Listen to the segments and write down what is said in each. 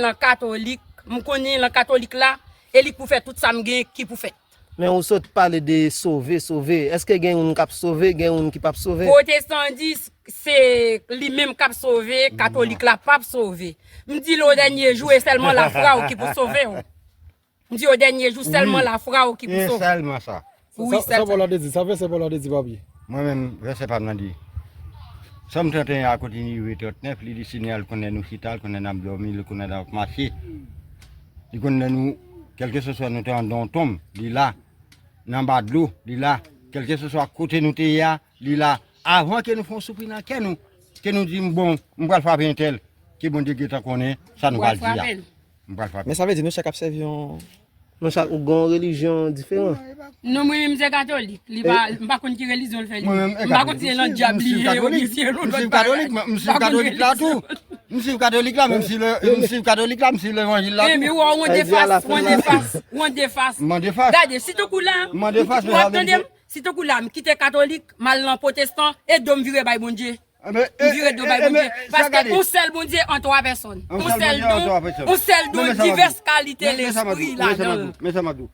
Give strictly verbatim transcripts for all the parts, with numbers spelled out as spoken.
Lan katolik, m konnen lan katolik la, e li k pou fè tout sa m gen ki pou fèt. Men ou sot pale de sove, sove. Èske gen youn k ap sove, gen youn ki p ap sove? Pwotestan di s- se li menm k ap sove, katolik la p ap sove. M di l o dènye jou, e sèlman lafwa w ki pou sove w. M di o dènye jou, sèlman lafwa w ki pou sove. Sèlman sa. Wi, sa, sa Pawòl la te di, sa vèsè Pawòl la te di, papi. Mwen menm, vèsè pa m nan di. Sòm trannteyen a kote li rive trannèf, li di Senyè a, l konnen nou chita, l konnen n ap dòmi, l konnen n ap mache. Li konnen nou, kèlkeseswa nou te anndan yon tonm, li la. Nan ba dlo, li la. Kèlkeseswa kote nou te ye a, li la. Avan ke nou fè yon soupri nan kè nou, ke nou di, "Bon, m pral frape entèl," ke Bondye gentan konnen sa nou pral di a. M pral frape. Men sa vle di nou chak ap sèvi yon Nou chak gen yon relijyon diferan. Non, mwen menm se katolik. Li pa, m pa konn ki relijyon l fè li. M pa konn si se nan dyab li ye oubyen si se nan lòt bagay. M pa konn relijyon. M swiv katolik la tou. M swiv katolik la, menm si le, m swiv katolik la, m swiv levanjil la tou. Ebyen, w on defas, w on defas, w on defas. M on defas. Gade, si tankou la, w ap tande m, si tankou la, m kite katolik, m al nan pwotestan, e do m vire bay Bondye. M vire do bay Bondye. Paske yon sèl Bondye an twa pèsòn. Yon sèl don, yon sèl don, divès kalite lespri ladan l. Men sa m ap di w.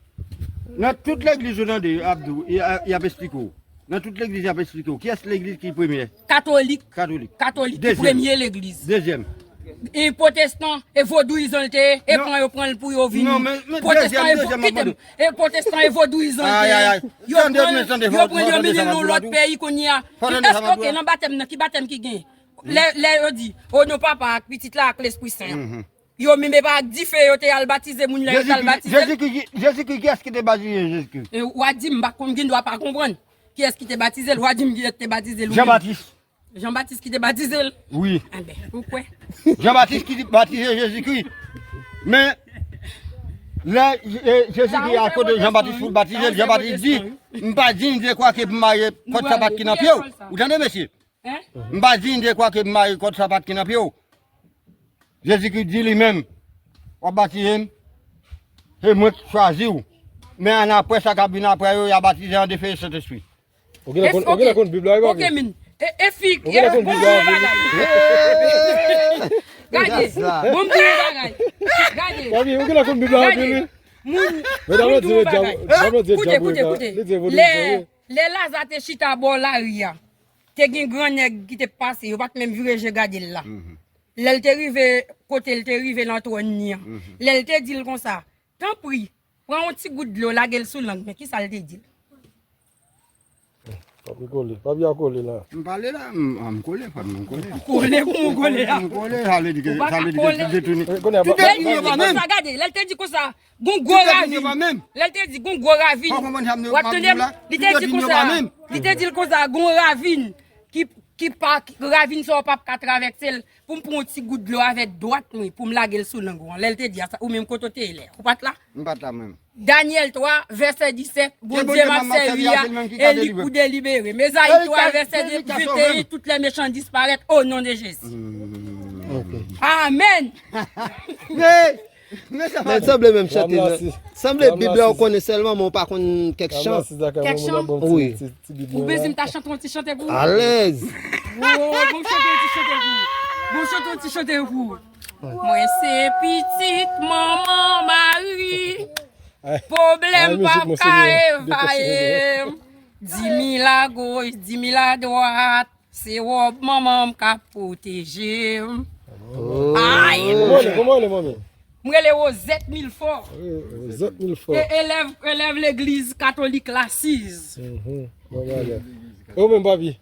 Nan tout legliz ou tande, y ap di w, y a- y ap esplike w. Nan tout legliz, y ap esplike w. Kiyès legliz ki premye? Katolik. Katolik. Katolik ki premye legliz. Dezyèm. E pwotestan, e vodouyizan l te ye, e pran yo pran l pou yo vin. Pwotestan, e vo- kite m. E pwotestan, e vodouyizan l te ye. Yo pran l, yo pran l, yo mennen l yon lòt peyi kounye a. Èske, oke, nan batèm nan, ki batèm ki gen? Lè, lè yo di, o non Papa, ak Pitit la, ak Lespri Sen an. Yo menm e pa ak dife yo te al batize moun lè yo t al batize. Jezikri, Jezikri, kiyès ki te batize Jezikri? E w a di m pa konn, m gen dwa pa konprann. Kiyès ki te batize l? W a di m kiyès ki te batize l? Jan Batis. Jan Batis ki te batize l? Wi. Enben, ou kwè? Jan Batis ki te batize Jezikri. Men, lè e, Jezikri al kote Jan Batis pou l batize l, Jan Batis di, "M pa diy de kwa ke pou m maye kòd sapat ki nan pye w." Ou tande, mesye? M pa diy de kwa ke pou m maye kòd sapat ki nan pye w. Jezikri di li menm, "W ap batize m, se mwen k chwazi w. Men annapre, sa k ap vin apre yo, y a batize an de fe e Sentespri." Ou genlè konn, ou genlè konn Bib la, wi, papi? Oke, min. E, e fi, ou genlè konn Bib la, papi? Gade, bon, m di yon bagay. Gade. Papi, ou genlè konn Bib la, papi, wi. Moun, medam, m di yon bagay. Koute, koute, koute. Lè, lè Laza te chita bò lari a, te gen gran nèg ki te pase, yo pa t menm vire je gade l la. Lè l te rive, kote l te rive nan twòn li an. Lè l te di l konsa, "Tanpri, pran yon ti gout dlo, lage l sou lang," men kisa l te di l? Papi kole, papi a kole la. M pale la, m, m kole, pa m kole. Kole, kòman w kole a? M kole, sa vle di ke, sa vle di ke tout detounen. Tout detounen yo pa menm. Lè l te di konsa, gade, lè l te di konsa, gon gwo ravin. Lè l te di gon gwo ravin. W ap tande m? Li te di konsa, li te di l konsa, gon ravin ki, ki pa, ravin sa w p ap ka travèse l. Pou m pran yon ti gout dlo avèk dwat mwen, pou m lage l sou lang ou an. Lè l te di a sa, ou menm kote w te ye lè? Ou pa t la? M pa t la menm. Danyèl twa, vèsè disèt, Bondye m ap sèvi a, e li k pou delibere. Ezayi twa, vèsè venteyen, toutes les méchants disparaissent au nom de Jésus. Amèn. Men, men sanble menm chante nan. Sanble Bib la ou konnen sèlman, men ou pa konn kèk chan. Kèk chan? Wi. Ou bezwen m ta chante yon ti chante pou ou? Alèz. Bon, bon, chante yon ti chante pou ou. Bon, chante yon ti chante pou ou. Mwen se pitit manman Mari. Pwoblèm pa ka evaye m. Di mil agoch, di mil adwat. Se wòb manman m k ap pwoteje m. Ay! Kòman w rele, kòman w rele, manmi? M rele Wozèt Milfò. Wozèt Milfò. E, elèv, elèv legliz katolik la, Siz. Bon bagay. E ou menm, papi?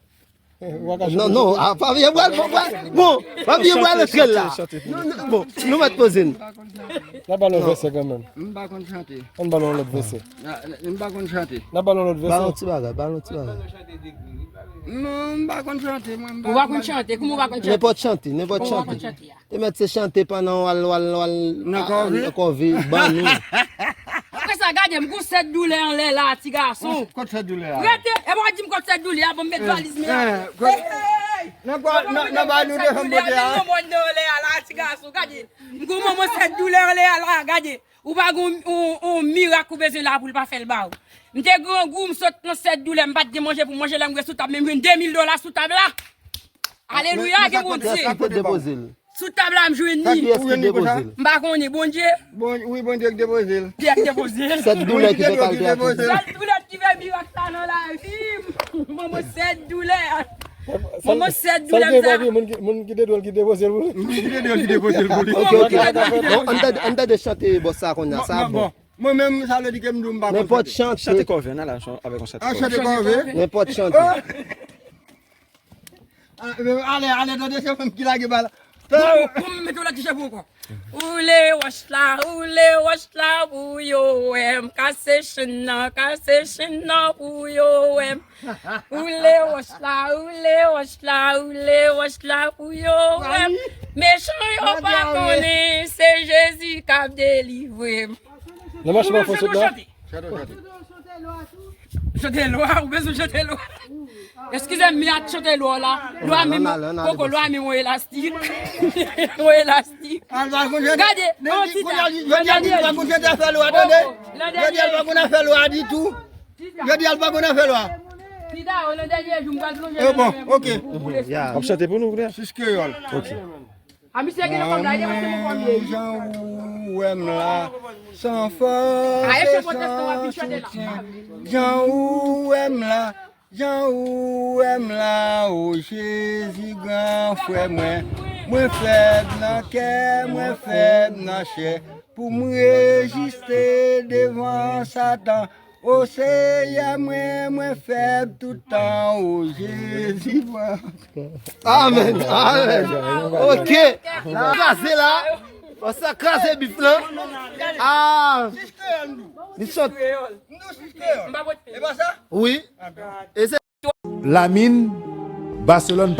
Non, non, a, papi, yo pral, bon, bon, papi, yo pral antre la. Non, non, bon, nou mèt poze n. N a ba l yon vèsè kanmenm. M pa konn chante. Ann ba l yon lòt vèsè. M pa konn chante. N a ba l yon lòt vèsè. Ba l yon ti bagay, ba l yon ti bagay. Non, m pa konn chante, mwen, m pa konn chante. Ou pa konn chante? Kòman ou pa konn chante? Nenpòt chante, nenpòt chante. Kòman ou pa konn chante a? Te mèt se chante pandan w al, w al, w al nan kòve, ban nou. Apre sa, gade m, gon sèt doulè anlè la, ti gason. Kot sèt doulè a? Rete, e pa w di m kot sèt doulè a, bon, m met valiz mwen. Nan ba nou de fanm bote a. M gon manman sèt doulè anlè a la, ti gason, gade. M gon manman sèt doulè anlè a la, gade. Ou pa gon, on, on mirak ou bezwen la pou l pa fè l ba ou. M te grangou, m sot nan sèt doulè, m pa t gen manje pou m manje, lè m rive sou tab, men m jwenn de mil dola sou tab la. Alelouya, gen Bondye. Sa k te depoze l? Sou tab la, m jwenn li. Sa ki, kiyès ki depoze l? M pa konnen, Bondye. Bon, wi, Bondye ki depoze l. Kiyès ki depoze l? Sèt doulè ki fè l te atè a. Sèt doulè ki fè mirak sa nan lavi m. Manman, sèt doulè. Manman, sèt doulè m sa. Moun ki, moun ki te dwòl ki depoze l pou li. Moun ki te dwòl ki depoze l pou li. Ok, ok. Bon, ann tande, ann tande chante bòs sa kounye a, sa bon. Mwen menm, sa vle di ke m di w m pa konn chante. Nenpòt chante. Chante kòve, ann al avèk yon chante kòve. Chante kòve. Nenpòt chante. Ale, ale, tande, se mwen ki lage bal la. Pou m mete w la ti chèf ankò. Woule wòch la, woule wòch la pou yo wè m. Kase chenn nan, kase chenn nan pou yo wè m. Woule wòch la, woule wòch la, woule wòch la pou yo wè m. Mechan yo pa konnen se Jezi k ap delivre m. Nan mache pa fò sot la. Chante lwa, ou bezwen chante lwa. Eskize m, mi a chante lwa la. Lwa mi, koko, lwa mi yon elastik. Yon elastik. Gade, yon ti ta. Jodi a l pa konn afè lwa, tande. Jodi a l pa konn afè lwa ditou. Jodi a l pa konn afè lwa. Ti ta, nan dènye jou, m pral plonje nan men m pou boule. W ap chante pou nou, frè? Sis kreyòl. Ok. A misye gen yon fanm la, li depanse pou fanm li ye, wi. Jan ou wè m la, san fòs e san soutyen. Jan ou wè m la, jan ou wè m la, o Jezi gran frè mwen. Mwen fèb nan kè, mwen fèb nan chè. Pou m reziste devan Satan. O Seyè mwen, mwen fèb tout tan, o Jezi pran. Amèn, amèn. Ok. Kraze la. Sa kraze bif lan. Ah. Li sot. Wi. E se Lamine, Barcelone.